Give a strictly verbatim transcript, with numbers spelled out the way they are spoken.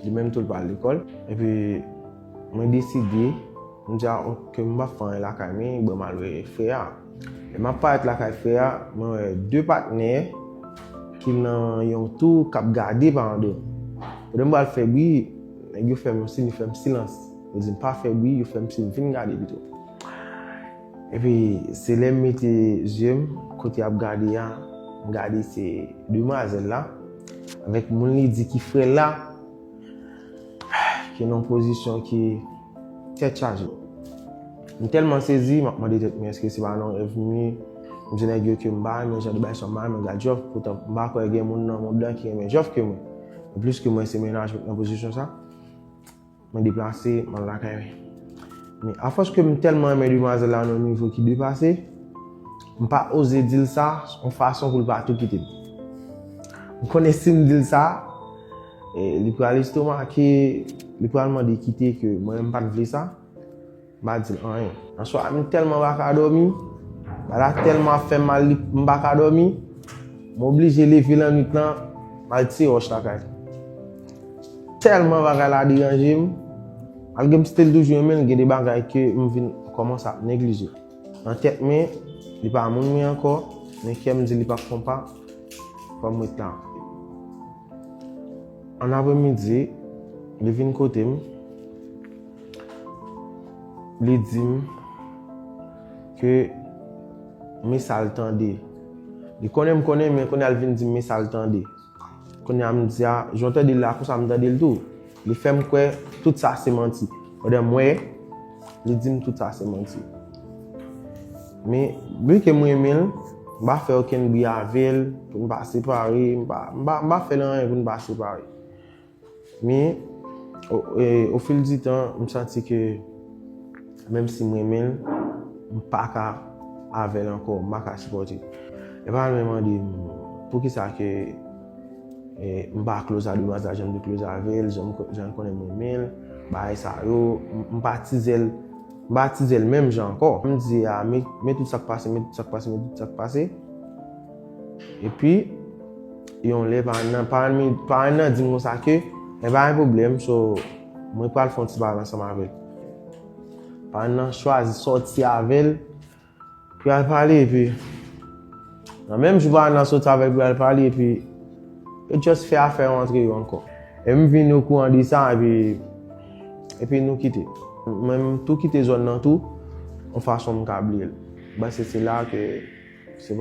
Li menm tou, l pa al lekòl. Epi, mwen deside, m di a, ok, m p ap fè anyen lakay mwen, bon, m al wè frè a. Lè m ap parèt lakay frè a, mwen wè de patnè ki nan yon tou k ap gade pa andeyò. Pandan m pral fè bri, nèg yo fè m yon siy, yo fè m silans. Yo di m pa fè bri, yo fè m siy vin gade pito. Epi, se lè m mete zye m kote y ap gade a, m gade se demwazèl la, avèk moun li di ki frè l la, ki nan pozisyon ki tèt chaje. M tèlman sezi, m ap mande tèt mwen, èske se pa nan rèv m ye? M di nèg yo ke m pa renmen jan de bagay sa, m pa renmen gad Jòf, poutan m pa kwè gen moun nan mond lan ki renmen Jòf ke mwen. Plis ke mwen se mennaj mwen k nan pozisyon sa. Mwen deplase, m al lakay mwen. Men afòs ke m tèlman renmen demwazèl la nan yon nivo ki depase, m pa oze di l sa yon fason pou l pa tou kite m. M konnen si m di l sa, e, li pral estomake, li pral mande kite ke mwen menm m pa t vle sa. M pa di l anyen. Answa, m tèlman pa ka dòmi, bagay la tèlman ap fè m mal, li, m pa ka dòmi, m oblije leve lannwit lan, m al tire wòch lakay li. Tèlman bagay la deranje m, malgre m still toujou renmen l, gen de bagay ke m vin kòmanse ap neglije. Nan tèt mwen, li pa moun mwen ankò, nan kè m di li p ap fè yon pa, fò m ret la. An apremidi, li vin kote m, li di m ke men sa l tande. Li konnen m konnen, men kounye a l vin di m men sa l tande. Kounye a m di a, jan w tande l la konsa, m tande l tou. Li fè m kwè tout sa se manti. Pandan m wè, li di m tout sa se manti. Men, byen ke m renmen l, m pa fè okenn bri avè l pou n pa separe, m pa, m pa, m pa fè l anyen pou n pa separe. Men, o, e, au fil du temps, m santi ke menm si m renmen l, m pa ka avè l ankò, m pa ka sipòte. Epa l menm mande m poukisa ke, e, m pa close a demwazèl jan m te close avè l, jan m ko-, jan l konnen m renmen l, bagay sa yo, m, m pa tizè l, m pa tizè l menm jan ankò. M di a, men, men tout sa k pase, men tout sa k pase, men tout sa k pase. Epi, yon lè, parenn nan, parenn mi-, parenn nan di m konsa ke, e pa gen pwoblèm, so, mwen pral fè yon ti pale ansanm avè l. Parenn nan chwazi sòti avè l, pou y al pale, epi, nan menm jou parenn nan sòti avè l pou y al pale, epi, yo just fè afè yo antre yo ankò. E m vin okouran de sa, epi, epi nou kite. Mwen, m tou kite zòn nan tou, yon fason m ka bliye l. M panse se la ke se